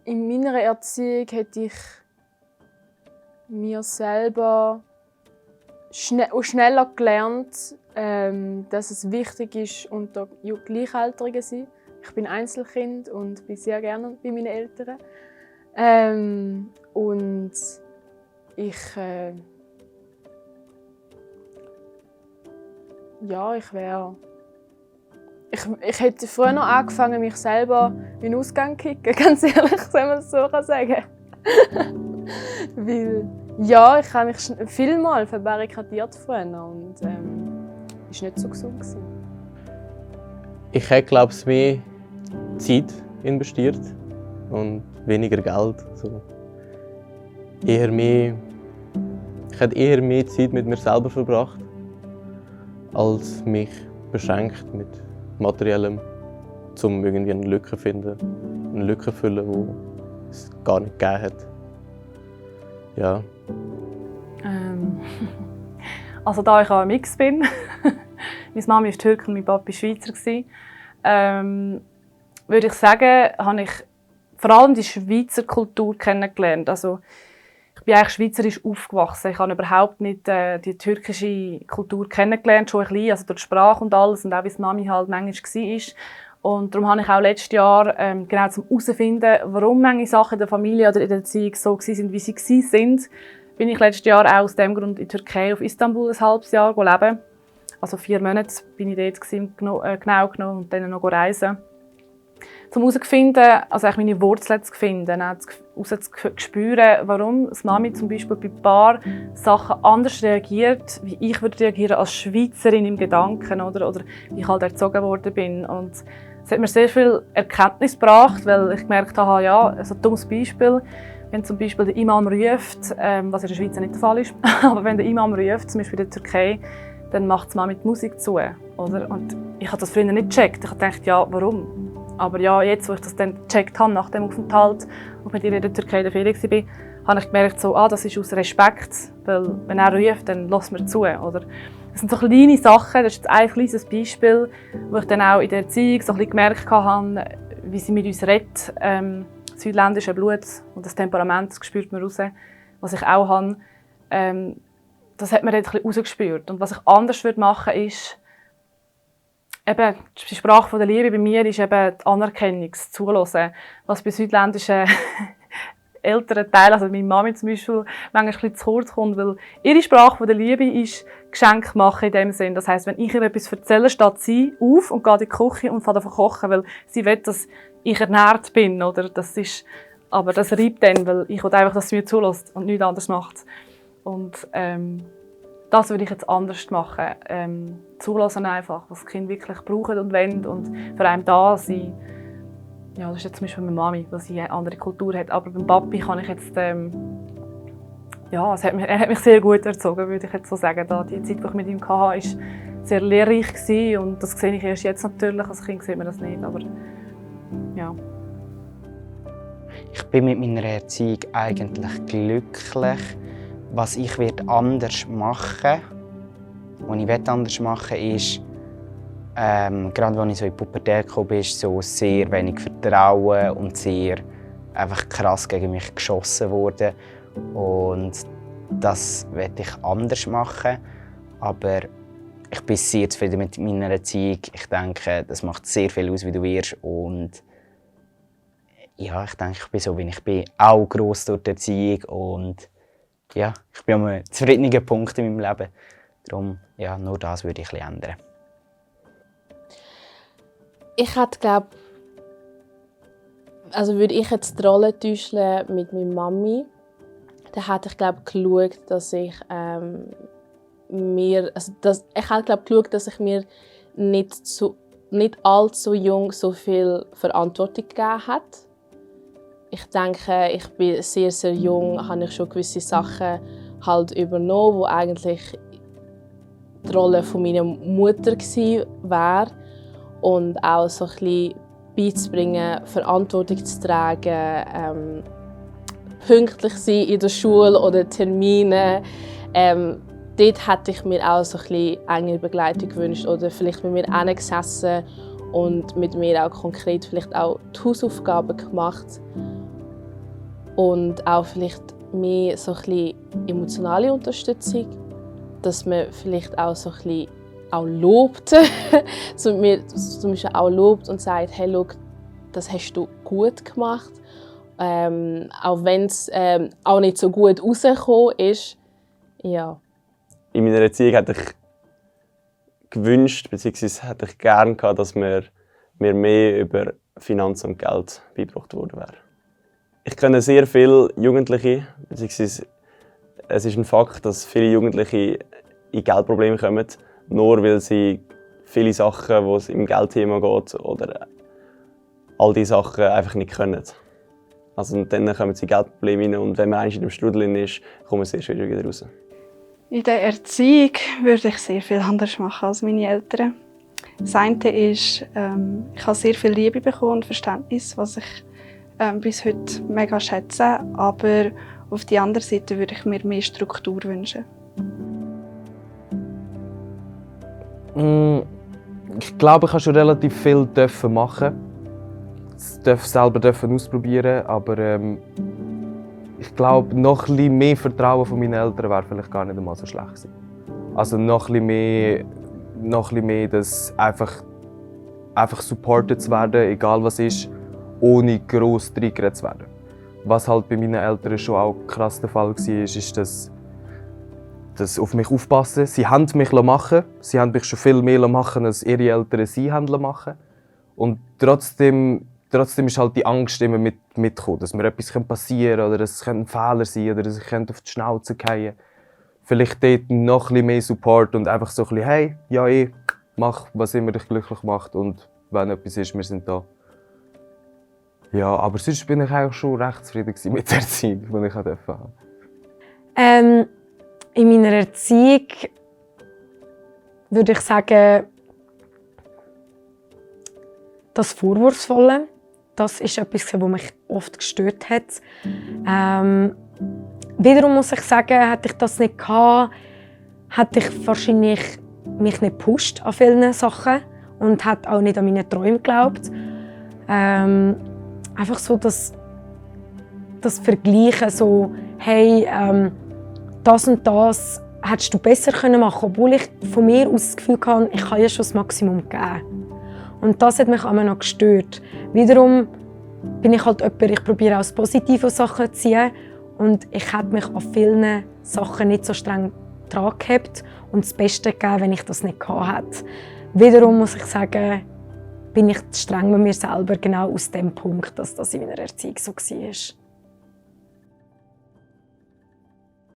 In meiner Erziehung hätte ich mir selber schneller gelernt, dass es wichtig ist, unter Gleichaltrigen zu sein. Ich bin Einzelkind und bin sehr gerne bei meinen Eltern. Und ich hätte früher noch angefangen, mich selber in den Ausgang zu kicken, ganz ehrlich, wenn man es so sagen kann. Weil, ja, ich habe mich vielmal verbarrikadiert früher und es war nicht so gesund. Ich hätte, glaube ich, mehr Zeit investiert und weniger Geld. So. Ich hätte eher mehr Zeit mit mir selber verbracht, als mich beschränkt mit Materiellem, um irgendwie eine Lücke zu finden, eine Lücke zu füllen, die es gar nicht gegeben hat. Ja. Also da ich auch ein Mix bin, meine Mama war Türkin und mein Papa war Schweizer, würde ich sagen, habe ich vor allem die Schweizer Kultur kennengelernt. Also, ich bin eigentlich schweizerisch aufgewachsen. Ich habe überhaupt nicht die türkische Kultur kennengelernt, schon ein bisschen, also durch die Sprache und alles und auch wie es Mami halt manchmal war. Und darum habe ich auch letztes Jahr, genau zum herauszufinden, warum manche Sachen in der Familie oder in der Erziehung so waren, wie sie waren, bin ich letztes Jahr auch aus dem Grund in Türkei auf Istanbul ein halbes Jahr leben. Also 4 Monate bin ich dort genau genommen und dann noch reisen. Um herauszufinden, also meine Wurzeln zu finden, herauszuspüren, warum das Mami zum Beispiel bei ein paar Sachen anders reagiert, wie ich würde reagieren als Schweizerin im Gedanken oder wie ich halt erzogen worden bin. Und es hat mir sehr viel Erkenntnis gebracht, weil ich gemerkt habe, ja, also ein dummes Beispiel, wenn zum Beispiel der Imam ruft, was in der Schweiz nicht der Fall ist, aber wenn der Imam ruft, zum Beispiel in der Türkei, dann macht es Mami die Musik zu. Oder? Und ich habe das früher nicht gecheckt. Ich dachte, ja, warum? Aber ja, jetzt, wo ich das dann gecheckt habe, nach dem Aufenthalt, wo ich mit ihr in der Türkei in der Ferien war, habe ich gemerkt, so, das ist aus Respekt, weil wenn er ruft, dann lässt mir zu. Oder? Das sind so kleine Sachen, das ist jetzt ein kleines Beispiel, wo ich dann auch in der Erziehung so ein bisschen gemerkt habe, wie sie mit uns redet. Südländische Blut und das Temperament, das spürt man raus, was ich auch habe. Das hat man dort ein bisschen rausgespürt. Und was ich anders machen würde, ist, eben, die Sprache der Liebe bei mir ist eben die Anerkennung, das Zuhören. Was bei südländischen älteren Teilen, also meine Mami zum Beispiel, manchmal ein bisschen zu kurz kommt, weil ihre Sprache der Liebe ist Geschenk machen in dem Sinn. Das heisst, wenn ich ihr etwas erzähle, steht sie auf und geht in die Küche und fängt an zu kochen, weil sie will, dass ich ernährt bin. Oder? Aber das reibt dann, weil ich will einfach, dass sie mir zulässt und nichts anderes macht. Und das würde ich jetzt anders machen. Zulassen einfach, was das Kind wirklich braucht und will und für einen da sein. Ja, das ist jetzt zum Beispiel meine Mami, weil sie eine andere Kultur hat. Aber beim Papi kann ich jetzt, er hat mich sehr gut erzogen, würde ich jetzt so sagen. Die Zeit, die ich mit ihm hatte, war sehr lehrreich gewesen, und das sehe ich erst jetzt natürlich. Als Kind sieht man das nicht, aber ja. Ich bin mit meiner Erziehung eigentlich glücklich. Was ich anders machen was ich anders machen ist, gerade als ich so in die Pubertät kam, ist so sehr wenig Vertrauen und sehr einfach krass gegen mich geschossen worden. Und das werde ich anders machen. Aber ich bin sehr zufrieden mit meiner Erziehung. Ich denke, das macht sehr viel aus, wie du wirst. Und ja, ich denke, ich bin so, wie ich bin. Auch gross durch die Erziehung. Und ja, ich bin an einem zufriedenen Punkt in meinem Leben. Darum, ja, nur das würde ich ändern. Ich hätte, glaube würde ich jetzt die Rolle täuschen mit meiner Mami, dann hätte ich, glaube geschaut, dass ich mir nicht allzu jung so viel Verantwortung gegeben hat. Ich denke, ich bin sehr, sehr jung, habe ich schon gewisse Sachen halt übernommen, die eigentlich die Rolle von meiner Mutter gewesen wäre. Und auch so ein bisschen beizubringen, Verantwortung zu tragen, pünktlich sein in der Schule oder Termine. Dort hätte ich mir auch so ein bisschen enge Begleitung gewünscht oder vielleicht mit mir hingesessen und mit mir auch konkret vielleicht auch die Hausaufgaben gemacht. und auch vielleicht mehr so ein bisschen emotionale Unterstützung, dass man vielleicht auch so ein bisschen auch lobt, so mir zum Beispiel auch lobt und sagt, hey, schau, das hast du gut gemacht, auch wenn es auch nicht so gut rausgekommen ist, ja. In meiner Erziehung hätte ich gewünscht, bzw. hätte ich gerne gehabt, dass mir mehr über Finanzen und Geld beigebracht worden wäre. Ich kenne sehr viele Jugendliche, bzw. es ist ein Fakt, dass viele Jugendliche in Geldprobleme kommen, nur weil sie viele Sachen, wo es im Geldthema geht, oder all diese Sachen einfach nicht können. Also dann kommen sie in Geldprobleme rein und wenn man einmal in dem Strudel ist, kommt man sehr schwierig wieder raus. In der Erziehung würde ich sehr viel anders machen als meine Eltern. Das eine ist, ich habe sehr viel Liebe bekommen und Verständnis, was ich bis heute mega schätze. Aber auf der anderen Seite würde ich mir mehr Struktur wünschen. Ich glaube, ich habe schon relativ viel machen. Ich selber ausprobieren, aber ich glaube, noch ein bisschen mehr Vertrauen von meinen Eltern wäre vielleicht gar nicht einmal so schlecht gewesen. Also noch ein bisschen mehr, dass einfach supported zu werden, egal was ist, ohne gross reingeredet zu werden. Was halt bei meinen Eltern schon auch krass der Fall war, ist, dass auf mich aufpassen. Sie haben mich machen. Sie haben mich schon viel mehr machen, als ihre Eltern sie haben machen. Und trotzdem ist halt die Angst immer mitgekommen, dass mir etwas passieren könnte, oder dass es ein Fehler sein könnte, oder dass ich auf die Schnauze fallen. Vielleicht dort noch ein bisschen mehr Support und einfach so ein bisschen, hey, ja, mach, was immer dich glücklich macht, und wenn etwas ist, wir sind da. Ja, aber sonst bin ich eigentlich schon recht zufrieden mit der Erziehung, die ich haben durfte. In meiner Erziehung würde ich sagen, das Vorwurfsvolle, das ist etwas, was mich oft gestört hat. Wiederum muss ich sagen, hätte ich das nicht gehabt, hätte ich wahrscheinlich mich nicht gepusht an vielen Sachen und hätte auch nicht an meine Träume geglaubt. Einfach so das Vergleichen, so, hey, das und das hättest du besser machen können, obwohl ich von mir aus das Gefühl hatte, ich kann ja schon das Maximum geben. Und das hat mich immer noch gestört. Wiederum bin ich halt jemand, ich probiere auch das Positive aus Sachen zu ziehen. Und ich hätte mich an vielen Sachen nicht so streng dran gehabt und das Beste gegeben, wenn ich das nicht gehabt hätte. Wiederum muss ich sagen, bin ich streng mit mir selber, genau aus dem Punkt, dass das in meiner Erziehung so war.